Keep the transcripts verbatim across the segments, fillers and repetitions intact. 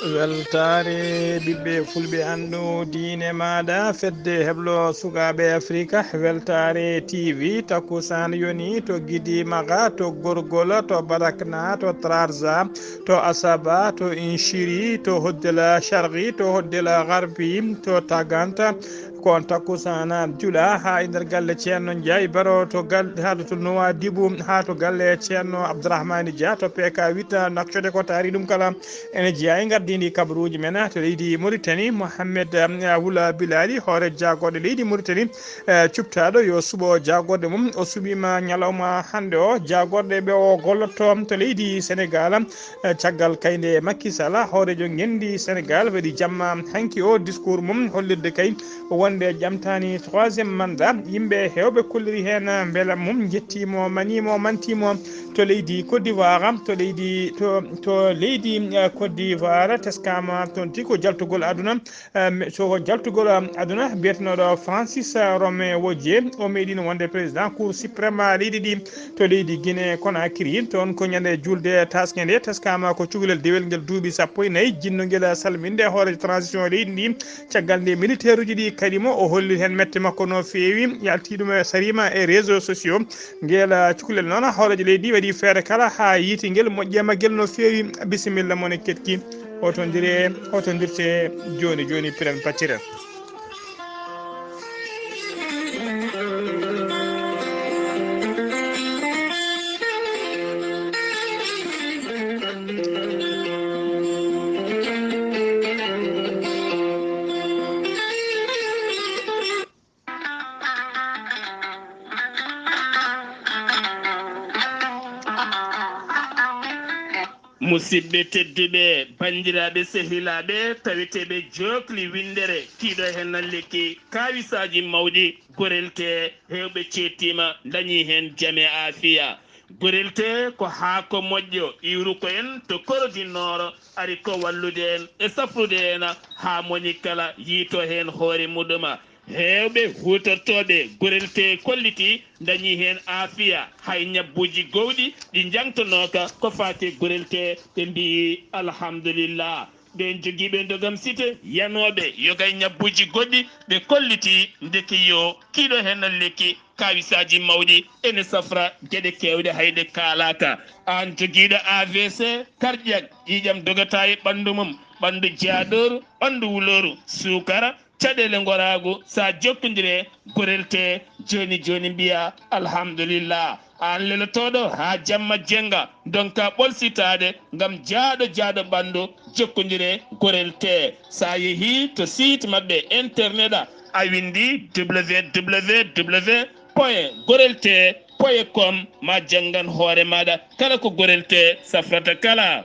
Weltaare ɓiɓɓe fulɓe, anndu diine maaɗa, fedde heblo sukaaɓe Afrika, weltaare T V, takkusaan yoni to Gidi Maga, to Gorgola, to Barakna, to Trarza, to Asaba, to Inshiri, to Hoddela Sharqi, to Hoddela Garbi, to Taganta, ko on takkusaan jula haa e nder galle Ceerno Njaay Baro, to gal-, haa to Nuwaadibu, haa to galle Ceerno Abdourahmani Dia, to P K huit, naccode ko taari ɗum kala. Ene jeyaa e ngardiindi kabaruuji men to leydi Mauritanie, Mohamed, eh, Wula Bilali, hoore jaagorɗe leydi Mauritanie, eh, cuɓtaaɗo yo suɓo jaagorɗe mum. O suɓiima ñalawma hannde o, jaagorɗe ɓe o gollotto to leydi Senegal, eh, caggal kay nde Macky Sall, hooreejo ngenndi Senegal, waɗi jamma hanki o discours mum, hollirde kay wonde ƴamtaani troisième mandat. Yimɓe heewɓe kolliri heen mbelam mum, njettiimo, maniimo, mantiimo to leydi Côte d'Ivoire, to leydi, to, to leydi, eh, Côte d'Ivoire, teskaama toon tigi ko jaltugol aduna, eh, me-, so ko jaltugol, eh, aduna, biyetenooɗo Francis, eh, Romain Wodje, o meeɗiino wonde président Cour suprême leydi ndi to leydi Guinée Conakry. Toon ko ñande julde taaske nde, teskaama ko cukalel dewel ngel duuɓi sappo e nayi, jinnungel salminde hooreejo transition leydi ndi, caggal nde militaire uji ɗi kaɗi mo, o holli heen mette makko no feewi, yalti ɗum e sariima e réseaux sociaux. Ngel, ah, cukalel noon, hooreejo leydi waɗi feere kala haa yiiti ngel moƴƴe maggel no feewi. Bisimilla mon e keɗki. Hotondire, hotondirte jooni jooni, piren pacciren. Musidɓe tedduɓe, banndiraaɓe, sehilaaɓe, taweteeɓe jookli winndere, kiiɗo heen lekki kaawisaaji mawɗi, Gorel Tee, heewɓe ceettiima, ndañii heen jam e aafiya. Gorel Tee ko haako moƴƴo, iwruko en to Koro du Nord, ari ko wallude en e safrude en haa moni kala yiito heen hoore muɗum. Heewɓe huutortooɓe Gorel Tee kolliti ndañii heen aafiya, hay ñabbuuji gowɗi ɗi njangtonooka ko faati e Gorel Tee, ɓe mbiyi alhamdulillah. Ɓeen jogiiɓe ndogam site, yanooɓe yoga e ñabbuuji goɗɗi, ɓe kolliti ndeke yo kiiɗo heen lekki kaawisaaji mawɗi, ene safra geɗe keewɗe hay ɗe kaalaaka. Aan jogiiɗo A V C, cardiaque, ƴiiƴam dogata e ɓanndu mum, ɓanndu jaaɗooru, ɓanndu wulooru, suukara, caɗeele ngoraagu, so a jokkondire Gorel Tee jooni jooni, mbiya alhamdulillah. Aan lelotooɗo haa jamma jennga, ndonka ɓolsitaade ngam jaaɗo jaaɗo ɓanndu, jokkondire Gorel Tee. So a yehii to site maɓɓe internet, a winndi W W W point gorel tee point com, ma janngan hoore maaɗa kala ko Gorel Tee safrata kala.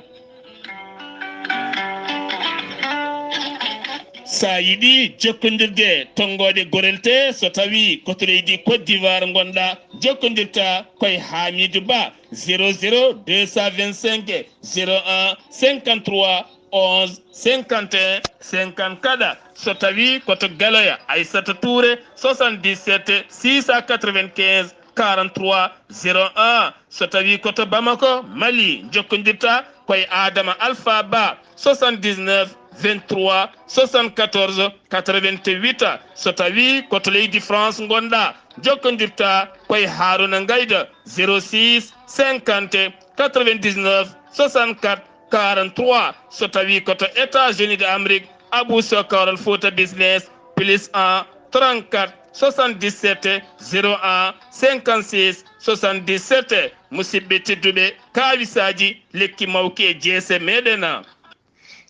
So a yiɗi jokkondirde tonngooɗe Gorel Tee, so tawii ko to leydi Côte d'Ivoire ngonɗaa, jokkondirta koye Hamidou Ba, zéro zéro deux cent vingt-cinq zéro un cinquante-trois onze cinquante et un cinquante-quatre. So tawii ko to Galoya, Aissata Touré, soixante-dix-sept six cent quatre-vingt-quinze quarante-trois zéro un. So tawii ko to Bamako, Mali, jokkondirta koye Adama Alpha Ba, soixante-dix-neuf vingt-trois soixante-quatorze quatre-vingt-huit. So tawii ko to leydi France ngonɗaa, jokkondirta koye Haruna Ngayda, zéro six cinquante quatre-vingt-dix-neuf soixante-quatre quarante-trois. So tawii ko to États-Unis d'Amérique, Abou Sokor Al Fouta Business, plus un trente-quatre soixante-dix-sept zéro un cinquante-six soixante-dix-sept. Musidɓe tedduɓe, kaawisaaji lekki mawki e jeese meɗen.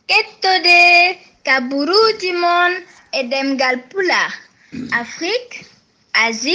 Kettode kabaruuji mon e ɗemngal Pulaar, Afrique, Asie,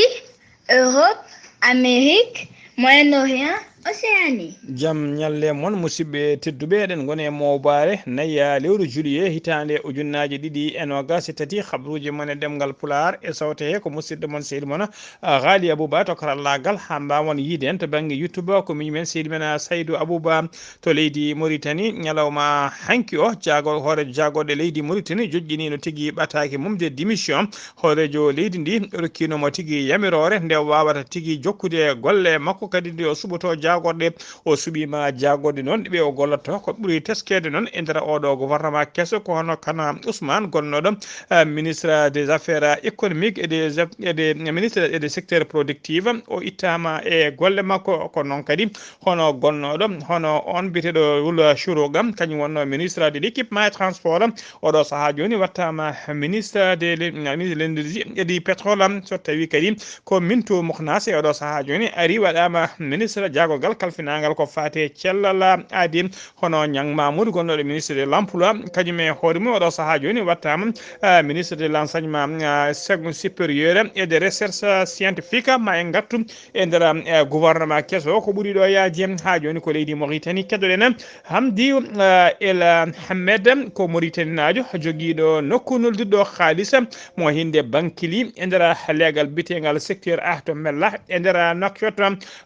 Europe, Amérique, Moyen-Orient, Océanie. Jam ñalle mon, musidɓe tedduɓe, eɗen ngoni e moobaare nayi lewru juillet hitaande ujunnaaje ɗiɗi e noogaas e tati. Kabaruuji mon e ɗemngal Pulaar e sawte he ko musidɗo mon, sehil mon, ah, Ghali Abouba to karallaagal, haa mbaawon yiide en to bannge YouTube ko miñum en, sehil men, ah, Saydou Abouba to leydi Mauritanie. Ñalawma hanki o, jaago-, hooreejo jaagorɗe leydi Mauritanie joƴƴiniino tigi ɓataake mum de démission. Hooreejo leydi ndi rokkiino mo tigi yamiroore nde o waawata tigi jokkude golle makko, kadi nde o suɓoto jaagorɗe. O suɓiima jaagorɗe noon ɗe o gollata ko ɓuri teskeede noon e nder oɗo gouvernement keso, ko hono Kana Ousmane, gonnooɗo, eh, ministre des affaires économiques et des, et des, ministre et des secteurs productifs. O ittaama e golle makko, ko noon kadi hono gonnooɗo, hono on biyeteeɗo Wula Chourouga, kañum wonnoo ministre de l'équipement et transport. Oɗo sahaa jooni wattaama ministre de l'é-, ministre de l'énergie et du pétrole, so tawi kadi ko Mintou Moknas e oɗo sahaa jooni ari waɗaama ministre jaagorgal kalfinaangal ko faati e cellal aadi. Hono Niang Mamoudou, gonnooɗo ministre de l'emploi, kañum e hoore mum oɗo sahaa jooni wattaama, eh, ministre de l'enseignement, eh, sec-, supérieur et de recherche scientifique. Ma en ngartu e nder, eh, gouvernement keso o, ko ɓuri ɗo yaajde haa jooni ko leydi Mauritanie. Keddoɗen Hamdi, eh, El Ahmed, ko Mauritaninaajo jogiiɗo nokku nuldirɗo haalis mo hinde Bankili e nder leegal biyeteegal secteur A to Mella e nder Nouakchott.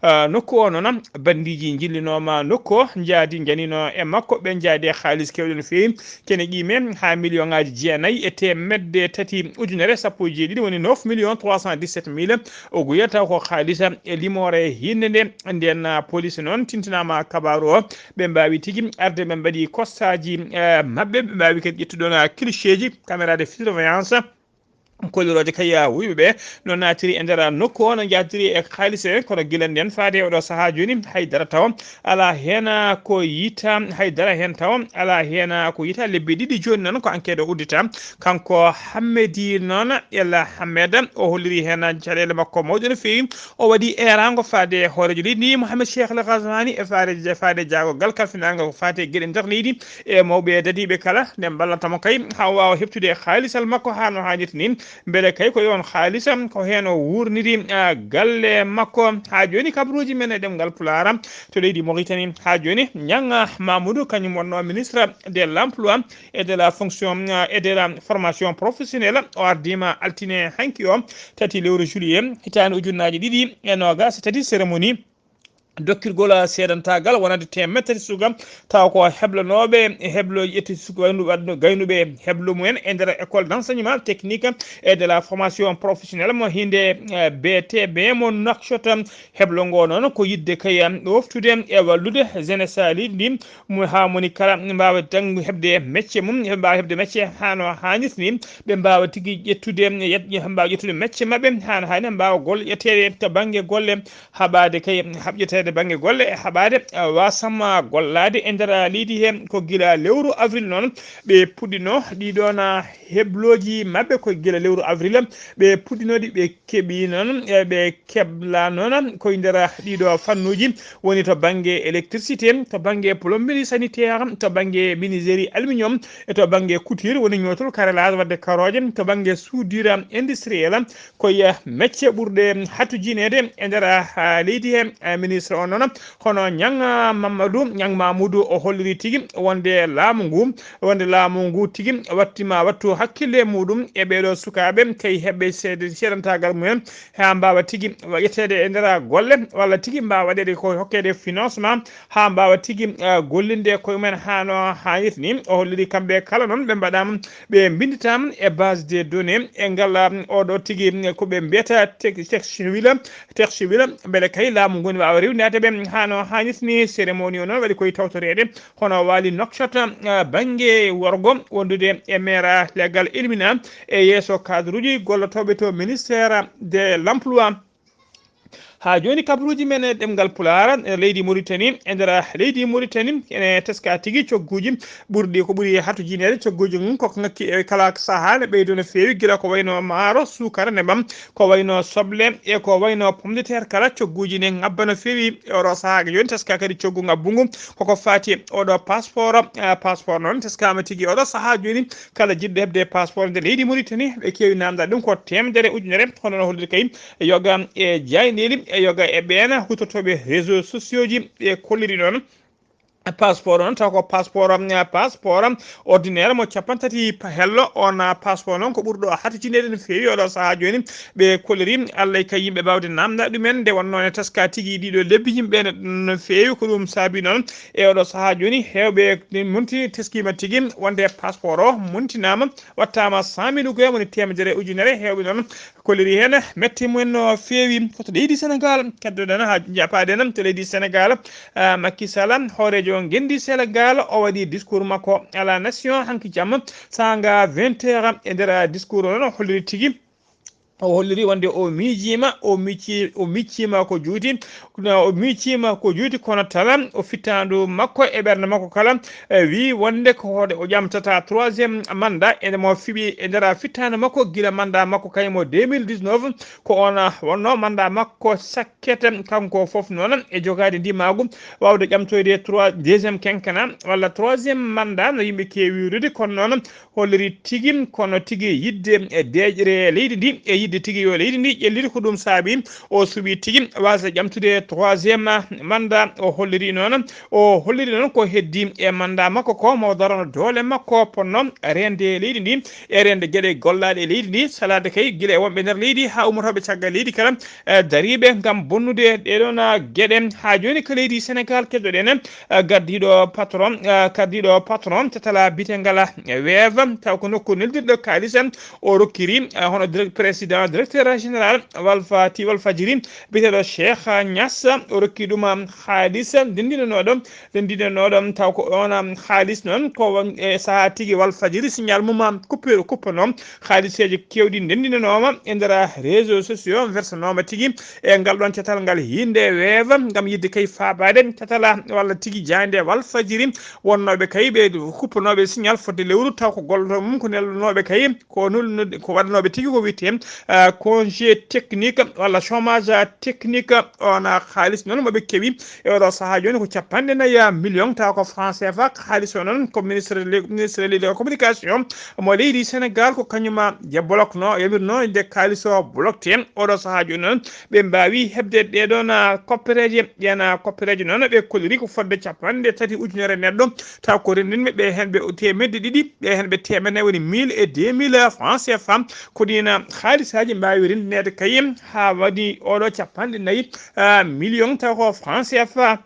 Eh, nokku o noon, bandiiji njillinooma nokku o, njaadi, njanino e makko, ɓe njaadi e haalis keewɗo no feewi, kene qiime haa miliyoŋaaji jeenayi e teemedde tati ujunere sappo e jeeɗiɗi, woni neuf millions trois cent dix-sept mille. O guyata ko haalis e limoore hinnde nde. Nden, ah, police noon tintinaama kabaaru o. Ɓe mbaawi tigi arde, ɓe mbaɗi kostaaji, eh, maɓɓe, ɓe mbaawi kadi ƴettude ɗoon, ah, cliché ji, caméra de surveillance. Kollirooje kay, ah, wuyɓe ɓe no naatiri e nder nokku o, no njahdiri e haalis he, kono gila nden faade e oɗo sahaa jooni, hay dara taw alaa heen, ah, ko yita, hay dara heen taw alaa heen, ah, ko yita. Lebbi ɗiɗi jooni noon ko enquête o uddita. Kanko Hammedi noon, El Ahmed, o holliri heen caɗeele makko mawɗe no feewi. O waɗi eeraango faade hooreejo leydi ndi, Mohamed Cheikh El Ghazouani, e faade, faade jaagorgal kalfinaangal ko faati e geɗe nder leydi, e mawɓe dadiiɓe kala, nde mballata mo kay haa o waawa heɓtude haalisal makko haa no haanirta ni. Mbele kay ko e oon haalis ko heen o wuurniri, ah, galle makko. Haa jooni kabaruuji men e ɗemngal Pulaar to leydi Mauritanie. Haa jooni, Niang Mamoudou, kañum wonnoo ministre de l'emploi et de la fonction, euh, et de la formation professionnelle, o ardiima altine hanki o, tati lewru juillet, hitaande ujunnaaji ɗiɗi e noogaas e tati. Cérémonie dokkirgol seedantaagal wonande teemedde tati suka, tawa ko heblanooɓe e heblo ƴetti suka wayno waɗno gaynuɓe heblo mumen e nder école d'enseignement technique et de la formation professionnelle mo hinde, eh, B T B mo Nouakchott. Heblo ngo noon ko yiɗde kay ɗoftude e wallude jeunesse leydi ndi, mo haa moni kala mbaawa janngu heɓde mecce mum, ɓe mbaawa heɓde mecce haa no haanirta ni, ɓe mbaawa tigi ƴettude, yet-, ɓe mbaawa ƴettude mecce maɓɓe haa no haani, mbaawa golle ƴetteede to bannge golle, haɓaade kay haɓƴeteede bannge golle e haɓaade, eh, waasam gollaade e nder leydi he. Ko gila lewru avril noon ɓe puɗɗino ɗiɗon heblooji maɓɓe, ko gila lewru avril ɓe puɗɗinooɗi, ɓe keɓi noon, eh, ɓe kebla noon ko e nder ɗiɗo fannuuji, woni to bannge électricité, to bannge plomberie sanitaire, to bannge menuiserie aluminium, e to bannge couture, woni ñootol carrelage, waɗde karooje, to bannge soudure industrielle, ko e mecce ɓurɗe hatujineede e nder, ah, leydi he. Eh, ministre on noon, hono Niang Mamadou, Niang Mamoudou, o holliri tigi wonde laamu ngu, wonde laamu ngu tigi wattima wattu hakkille muɗum e ɓeeɗo sukaaɓe, kay heɓɓe seede-, seedantaagal mumen, haa mbaawa tigi wa-, ƴetteede e nder golle, walla tigi mbaawa waɗeede ko hokkeede financement, haa mbaawa tigi, ah, gollinde koye mumen haa no haanirta ni. O holliri kamɓe kala noon ɓe mbaɗaama, ɓe mbinnditaama e base de données e ngal, ah, oɗo tigi ko ɓe mbiyata tek-, tek civil, tek civil, mbele kay laamu ngu ne waawa rewindaade ɓe haa no haanirta ni. Cérémonie o noon waɗi koye tawtoreede hono waali Nouakchott, ah, bannge worgo wondude e maire legal Elmina e yeeso cadre uji gollotooɓe to ministère de l'emploi. Haa jooni kabaruuji men e ɗemngal Pulaar e leydi Mauritanie, e nder leydi Mauritanie ene teska tigi cogguuji ɓurɗi ko ɓuri hatujineede. Cogguuji ngun ko ŋakki e kala sahaa ne ɓeydo no feewi, gila ko wayno maaro, suukara, nebam, ko wayno soble e ko wayno pomme de terre kala. Cogguuji ne ŋabba no feewi e oɗo sahaa. Jooni teska kadi coggu ŋabbungu koko faati oɗo passeport. Eh, passeport noon teskaama tigi oɗo sahaa jooni. Kala jiɗɗo heɓde passeport nder leydi Mauritanie, ɓe keewi namdaade ɗum ko teemedere ujunere. Hono no holliri kay yoga e jaayndeeli, e yoga e ɓeen huutortooɓe réseaux sociaux ji, ɓe kolliri noon. Passeport o noon, taw ko passeport, um, passeport, um, ordinaire mo capanɗe tati pa-, hello. On, uh, passeport noon ko ɓurɗo hattitinede no feewi oɗo sahaa jooni. Ɓe kolliri Allah e kay yimɓe baawde namda ɗumen, nde wonnoo ne taska tigi ɗiɗo lebbi yimɓe ne no feewi. Ko ɗum saabi noon e oɗo sahaa jooni heewɓe monti teskima tigi wonde passeport o montinaama, wattama cent mille goye woni temedere ujunere. Heewɓe noon kolliri heen mette mumen no feewi. Ko to leydi Sénégal keddoɗen haa japaɗen to leydi Sénégal. Ah, Macky Sall, hooreejo ngenndi Sénégal, o waɗi discours makko à la nation hanki jamma, saanga vingt heures. E nder discours o noon, o holliri tigi, o holliri wonde o miijiima, o micci-, o micciima ko juuti, no o micciima ko juuti, kono tala o fittaandu makko e ɓernde makko kala, e, wii wonde ko hoode o ƴamtata troisième mandat. Ene mo fiɓi e nder fittaandu makko gila mandat makko kaymo deux mille dix-neuf, ko on, ah, wonno mandat makko sakkete kanko fof noon e jogaade ndimaagu waawde ƴamtoyde trois, deuxième quinquennat walla troisième mandat no yimɓe keewi wiirude. Kono noon holliri tigi, kono tigi yidde e deeƴre leydi ndi e yidde tigi yo leydi ndi ƴelliti, ko ɗum saabi o suɓi tigi waasde ƴamtude troisième mandat. O holliri noon, o holliri noon ko heddi e mandat makko ko mo darano doole makko ponno reende leydi ndi e reende geɗe gollaaɗe e leydi ndi, salaade kay gila e wonɓe nder leydi haa ummotooɓe caggal leydi kala, eh, dariiɓe ngam bonnude ɗee ɗoon, ah, geɗe. Haa jooni ko leydi Sénégal keddoɗen, eh, gardiiɗo patron, eh, gardiiɗo patron tatala bitengal, eh, Wave, taw ko nokku neldirɗo kaalis, eh, o rokkiri, eh, hono direct-, président, directeur général Walfa ti Walfadjiri, biyeteeɗo Cheikh Niass, o rokki ɗum, ah, haalis ndendinanooɗo, ndendinanooɗo, taw ko oon, ah, haalis noon ko won e sahaa tigi Walfadjiri signal mum, ah, coupure, kuppanoo. Haaliseeji keewɗi ndendinanooma e nder réseaux sociaux, versanooma tigi e ngal ɗoon catal ngal hiinde Wave ngam yiɗde kay faabaade catala walla tigi jaaynde Walfadjiri wonnooɓe kay ɓe kuppanooɓe signal fodde lewru, taw ko gollotoo mum ko neldanooɓe kay ko nul-, ko waɗanooɓe tigi ko wiyetee, ah, congé technique walla chômage technique. On, ah, haalis noon mo ɓe kewi e oɗo sahaa jooni ko capanɗe nayi million, taw ko franc C F A. Haalis o noon ko ministre de, ministre de la communication mo leydi Sénégal ko kañum je bolokno, yamirno nde kaalis o bolokte. Oɗo sahaa jooni noon ɓe mbaawi heɓde ɗee ɗoon, ah, koppereeje. Ɗeen, ah, koppereeje noon ɓe kolliri ko fodde capanɗe tati ujunere neɗɗo, taw ko renndinɓe ɓe heen ɓe teemedde ɗiɗi, ɓe heen ɓe teemedde nayi woni mille et deux mille francs C F A. Ko ɗiin, ah, haalisaaji mbaawi renndineede kay haa waɗi oɗo capanɗe nayi, ah, million taw ko franc C F A.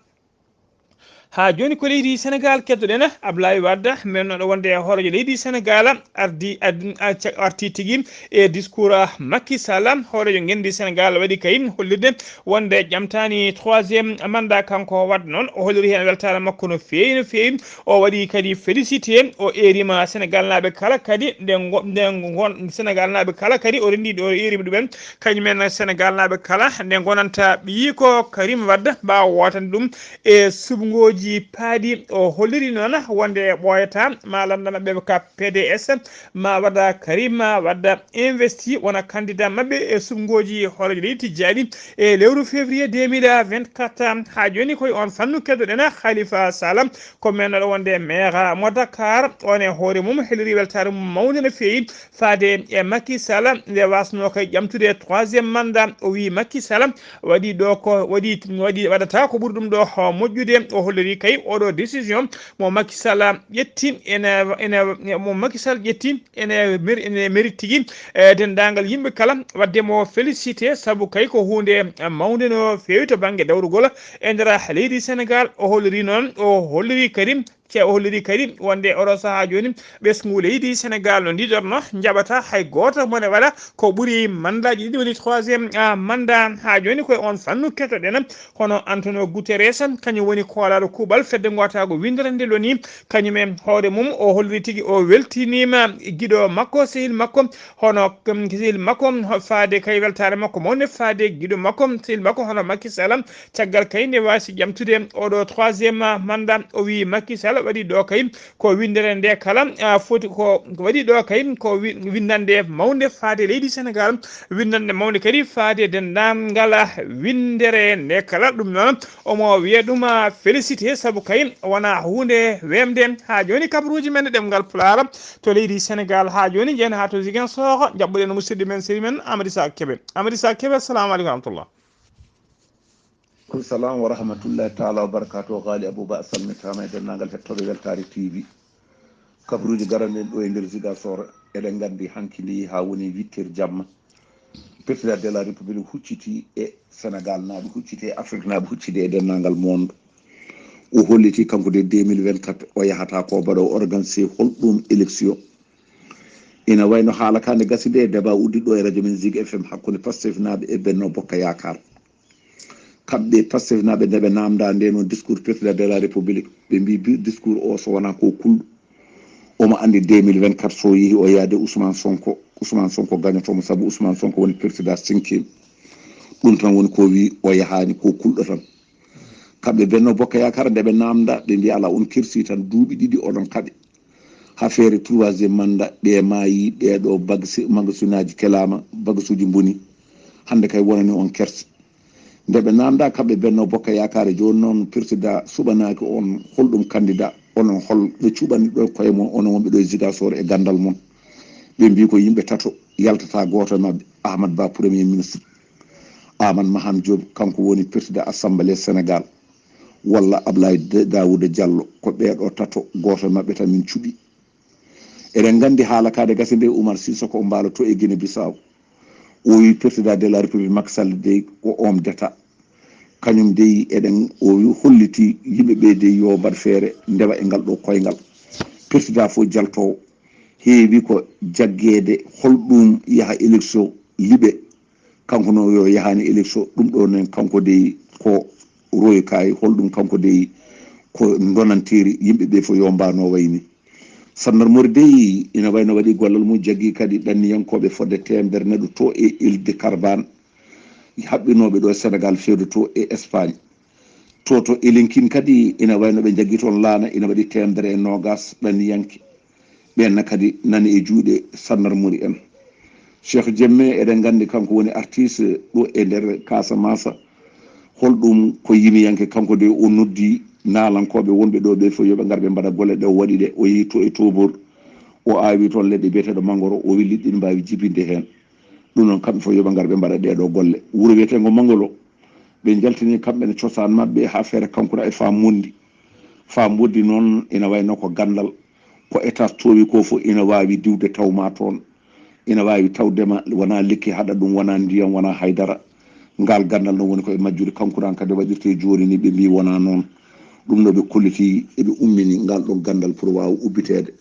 Haa jooni ko leydi Sénégal keddoɗen. Abdoulaye Wade, mennooɗo wonde hooreejo leydi Sénégal, ardi, ardi, arti tigi e discours Macky Sall, hooreejo ngenndi Sénégal, waɗi kay hollirde wonde ƴamtaani troisième mandat. Kanko Wade noon, o holliri heen weltaare makko no feewi, no feewi. O waɗi kadi félicité, o eerima Sénégal naaɓe kala kadi, nde ngo-, nde ngon-, Sénégal naaɓe kala kadi, o renndi, o eerima ɗumen, kañumen Sénégal naaɓe kala, nde ngonanta ɓiyiiko Karim Wade, ɓaawo wootande ɗum e suɓngooji paaɗi. O holliri noon wonde ɓooyata ma lanndana ɓe ka P D S, ma waɗa Karim Wade investi wona candidat maɓɓe e suɓngooji hooreejo leydi tijjaaɗi e lewru février deux mille vingt-quatre. Haa jooni koye on fannu keddoɗen Khalifa Sall, ko mennooɗo wonde maire mo Dakar. On e hoore mum holliri weltaare mum mawnde no feewi faade e Macky Sall, nde wasnoo kay ƴamtude troisième mandat. O wii Macky Sall waɗi ɗo ko waɗi, waɗi, waɗata ko ɓuri ɗum ɗo, ho, moƴƴude. O holliri kay oɗo décision mo Macky Sall ƴetti ene, ene, mo Macky Sall ƴetti ene méri-, ene mérite tigi, e denndaangal yimɓe kala. Waɗde mo félicité sabu kay ko huunde mawnde no feewi to bannge dawrugol e nder leydi Sénégal. O holliri noon, o holliri kadi ce-, o holliri kadi wonde oɗo sahaa jooni ɓesngu leydi Sénégal no ndiidorno, njaɓata hay gooto mo ne waɗa ko ɓuri mandaaji ɗiɗi, woni troisième, ah, mandat. Haa jooni koye on fannu kettoɗen hono Antonio Guterres, kañum woni koolaaɗo kuuɓal fedde ngootaago winndere nde loni, kañum e hoore mum o holliri tigi o weltiniima giɗo makko, sehil makko, hono, um, sehil makko, ho-, faade kay weltaare makko mawnde faade giɗo makko, sehil makko hono Macky Sall. Caggal kay nde waasi ƴamtude oɗo troisième mandat, o wii Macky Sall waɗi ɗo kay ko winndere nde kala, ah, foti ko waɗi ɗo kay ko wi-, winndannde mawnde faade leydi Sénégal, winndannde mawnde kadi faade denndaangal winndere nde kala. Ɗum noon omo wiya ɗum, ah, félicité sabu kay wona huunde weemde. Haa jooni kabaruuji men e ɗemngal Pulaar to leydi Sénégal. Haa jooni njeyen haa to Ziguinchor, njaɓɓuɗen musidɗo men, sehil men Amady Sa Kébé. Amady Sa Kébé, assalamu aleykum wa rahmatullah. Aleykum salam wa rahmatullahi taala wa barakatuh. Ghali Abouba, a salmitaama e denndaangal hettooɓe Weltaare T V. Kabaruuji garanɗen ɗo e nder Ziguinchor, eɗen nganndi hanki ndi haa woni huit heures jamma. Président de la République hucciti e Sénégal naaɓe, hucciti e Afrique naaɓe, hucciti e denndaangal monde. O holliti kanko de deux mille vingt-quatre o yahata ko mbaɗa o organiser holɗum élection. Ina wayno haala ka nde gasi nde, débat uddi ɗo e radio men Zig F M hakkunde Pastef naaɓe e Benno Bokk Yaakaar. Kamɓe Pastef naaɓe nde ɓe namda nde noon discours président de la République, ɓe mbi bi-, discours o so wona ko kulɗo, omo anndi deux mille vingt-quatre so yehi o yaade Ousmane Sonko, Ousmane Sonko gañotomo sabu Ousmane Sonko woni président cinquième. Ɗum tan woni ko wi o yahani ko kulɗo tan. Kamɓe Benno Bokk Yaakaar nde ɓe namda ɓe mbi ala on kirsi tan duuɓi ɗiɗi oɗon kaɓe. Ha feere troisième mandat ɓe maayi, ɓeɗo bagasi-, magasinaji kelama, bagasuji mboni. Hande kay wonani on kerse. Nde ɓe namda kamɓe Benno Bokk Yaakaar, joni noon président suɓanaki on holɗum candidat, onon hol ɓe cuɓani ɗo koye mon, onon wonɓe ɗo e Ziguinchor e gandal mon. Ɓe mbi ko yimɓe tato yaltata, goto e maɓɓe Amadou Ba premier ministre, Amadou Maham Diop kanko woni président assemblée Sénégal, walla Ablaye Da-, Daouda Diallo, ko ɓeɗo tato goto e maɓɓe tan min cuɓi. Eɗen nganndi haala ka nde gasi nde, Oumar Sissoko Embaló to e Guinée Bissau. O wi président de la République Macky Sall dey ko homme d'État. Kañum dey eɗen, o wi holliti yimɓe ɓe dey yo mbaɗ feere ndewa e ngal ɗo koyngal. Président fof jaltoowo heewi ko jaggeede holɗum yaha élection liɓe. Kanko no yo yahani élection, ɗum ɗo nen kanko dey ko royukaay, holɗum kanko dey ko donantiri yimɓe ɓe fof yo mbano wayni. Sandar Mori dey ina wayno waɗi gollal mum, jaggi kadi ɗanniyankooɓe fodde teemedere neɗɗo to e Île de Carbane, haɓɓinooɓe ɗo e Sénégal, feedo to e Espagne. To, to Elinkin kadi ina wayno ɓe jaggi toon laana, ina waɗi teemedere e noogas ɗanniyanke. Ɓenna kadi nani e juuɗe Sandar Mori en. Cheikh Jemme, eɗen nganndi kanko woni artiste ɗo e nder Casamance. Holɗum ko yimiyanke kanko de o noddi naalankooɓe wonɓe ɗo ɓe fof yo ɓe ngar ɓe mbaɗa golle ɗe o waɗi ɗe. O yehi to e Tobor, o aawi toon leɗɗe biyeteeɗo mangoro, o wi liɗɗi ɗi mbaawi jibinde heen. Ɗum noon kamɓe fof yo ɓe ngar ɓe mbaɗa ɗee ɗo golle. Wuro wiyeteengo Mangolo, ɓe njaltini kamɓe ne cosaan maɓɓe haa feere kankura e Faa Mbondi. Faa Mbondi noon ina wayno ko ganndal, ko étage toowi ko fof ina waawi diwde taw ma toon. Ina waawi tawdema wona lekki haɗa ɗum, wona ndiyam, wona haydara. Ngal ganndal noon woni ko e majjude kankuran kadi waɗirte jooni ni, ɓe mbi wona noon. Ɗum no ɓe kolliti eɓe ummini ngal ɗon ganndal pour waawa ubbiteede.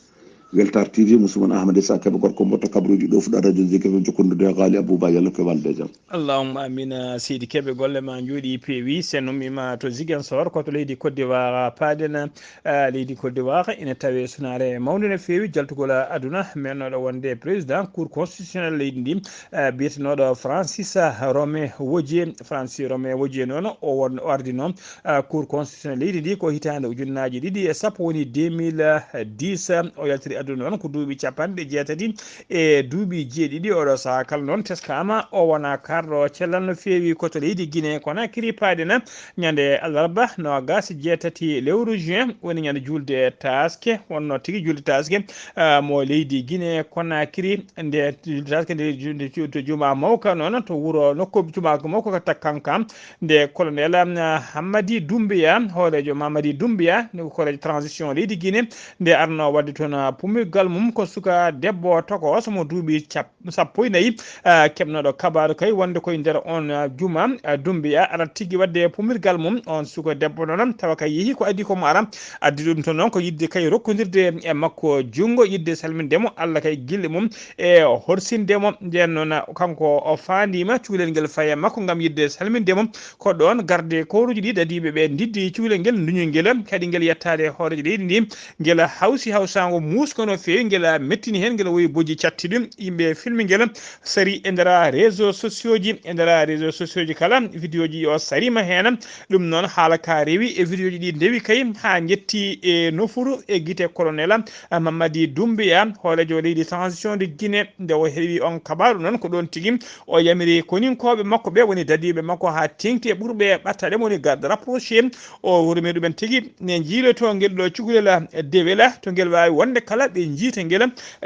Weltar T V, musuman Ahmad Issa Kebe, gorko mboɗo kabaruuji ɗo fuɗa radio Zik F M, jokkondirde e Ghali Abouba, yalla ko e walde e jam. Allahumma amina, seydi Kebe, golle ma njooɗi peewi. Sen ummima to Ziguinchor, ko to leydi Côte d'Ivoire paaɗen. Ah, leydi Côte d'Ivoire ina tawe sunaare mawnde no feewi jaltugol aduna, mennoɗo wonde président Cour constitutionnelle leydi ndi, ah, biyetenoɗo Francis Romain Wodié. Francis Romain Wodié noon, o won, o ardino, ah, Cour constitutionnelle leydi ndi ko hitaande ujunnaaji ɗiɗi e sappo, woni deux mille dix. O yaltiri aduna noon ko duuɓi capanɗe jeetati e duuɓi jeeɗiɗi. Oɗo sahaa kala noon teskama o wona karɗo cellal no feewi ko to leydi Guinée Conakry paaɗen. Ñande alarba noogas e jeetati lewru juin woni ñande julde taaske, wonno tigi julde taaske, ah, mo leydi Guinée Conakry. Nde julde taaske nde ju-, nde ju-, to juma mawka noon to wuro nokku juma mawka ka Takanka, nde colonel, ah, Hamadi Doumbouya, hooreejo Mamadi Doumbouya, nde ko hooreejo transition leydi Guinée, nde arno waɗde toon, ah, pummirgal mum ko suka debbo tokooso mo duuɓi cap-, sappo e nayi, ah, keɓnoɗo kabaaru kay wonde koye nder on, ah, juma, ah, Doumbouya arat tigi waɗde pummirgal mum. On suka debbo noon tawa kay yehi ko addi ko mo ara, addi ɗum to noon ko yidde kay rokkodirde e makko junngo, yidde salminde mo, Allah kay gille mum e horsinde mo. Nden noon, ah, kanko o faandiima cukalel ngel faye makko ngam yidde salminde mo. Ko ɗoon garde kooruuji ɗi dadiiɓe ɓe ndiddi cukalel ngel, nduñi ngel, kadi ngel yettaade hooreejo leydi ndi, ngel hawsi hawsaango muusko no feewi, ngel mettini heen, ngel woyi bojji cattuɗi. Yimɓe filmi ngel, sari e nder réseaux sociaux ji, e nder réseaux sociaux ji kala, vidéo ji o sariima heen. Ɗum noon, haala ka rewi e vidéo ji ɗi ndewi kay haa njetti e nofuru e gite colonel Mamadi Doumbouya, hooreejo leydi transition de Guinée. Nde o heewi on kabaaru noon, ko ɗoon tigi o yamiri koninkooɓe makko ɓe woni dadiiɓe makko haa teeŋti e ɓurɓe ɓattaɗe, woni garde rapproché. O hurmini ɗumen tigi ne njiiloto ngel ɗo cukalel dewel, to ngel waawi wonde kala ɓe njiita ngel,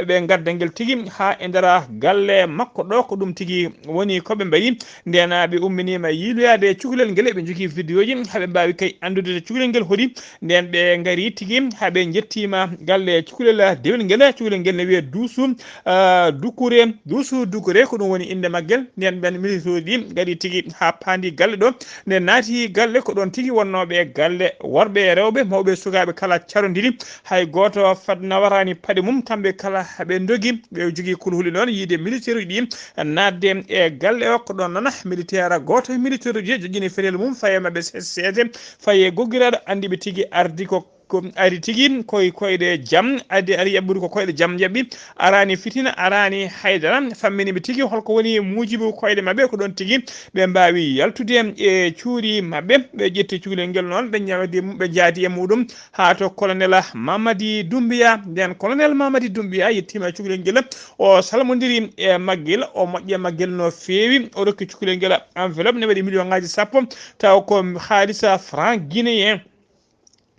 ɓe ngadda ngel tigi haa e nder galle makko ɗo. Ko ɗum tigi woni ko ɓe mbaɗi. Ndeen ɓe umminiima yiiloyaade e cukalel ngel, ɓe njogii vidéo ji haa ɓe mbaawi kay anndude cukalel ngel hoɗi. Ndeen ɓe ngari tigi haa ɓe njettiima galle cukalel dewel ngel. Cukalel ngel ne wiyee Duusu, ah, Dukure, Duusu Dukure, ko ɗum woni innde maggel. Ndeen ɓeen militooji ɗi ngari tigi haa paandi galle ɗo. Nde naati galle, ko ɗoon tigi wonnooɓe e galle, worɓe e rewɓe, mawɓe e sukaaɓe kala carondiri. Hay gooto fad nawaraani paɗe mum, kamɓe kala ɓe ndogi. Ɓe jogii kulhuli noon yiide militeeruuji ɗi naatde e galle o. Ko ɗoon noon militeer gooto e militeeruuji joƴƴini fetel mum, faye maɓɓe seese seese, faye goggiraaɗo, anndi ɓe tigi ardi ko, ko ari tigi koye koyɗe jam, addi ari yaɓɓude ko koyɗe jam jaɓɓi, araani fitina, araani haydara, fammini ɓe tigi holko woni muujibu koyɗe maɓɓe. Ko ɗoon tigi ɓe mbaawi yaltude e cuuɗi maɓɓe, ɓe ƴetti cukalel ngel noon, ɓe ñawdi, ɓe njaadi e muɗum haa to colonel Mamadi Doumbouya. Ndeen colonel Mamadi Doumbouya yettiima e cukalel ngel, o salmondiri e maggel, o moƴƴi e maggel no feewi, o rokki cukalel ngel enveloppe ne waɗi million ŋaaji sappo, taw ko haalisa franc guinéen.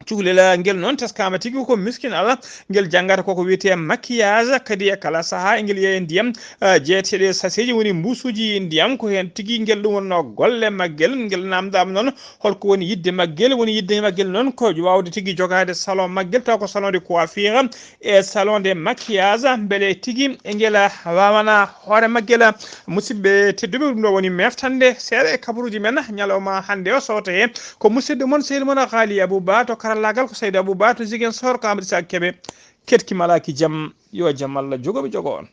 Cukalel ngel noon teskaama tigi ko miskin Allah, ngel janngata koko wiyetee maquillage, kadi e kala sahaa ngel yeeya ndiyam, ah, jeeteɗe sachetji woni mbusuuji ndiyam, ko heen tigi ngel ɗum wonnoo golle maggel. Ngel naamndaama noon holko woni yiɗde maggel, woni yiɗde maggel noon ko waawde tigi jogaade salon maggel, taw ko salon de coiffure e salon de maquillage, mbele tigi ngel waawana hoore maggel. Musidɓe tedduɓe, ɗum ɗo woni meftande seeɗa e kabaruuji men ñalawma hannde o. Sowto he ko musidɗo mon, sehil mon Haali Abou Ba, to karallaagal ko Saydi Abou Ba, to Ziguinchor ko Amadou Issa Kébé. Keɗki malaaki jam, yo jam Allah jogo ɓe jogo on.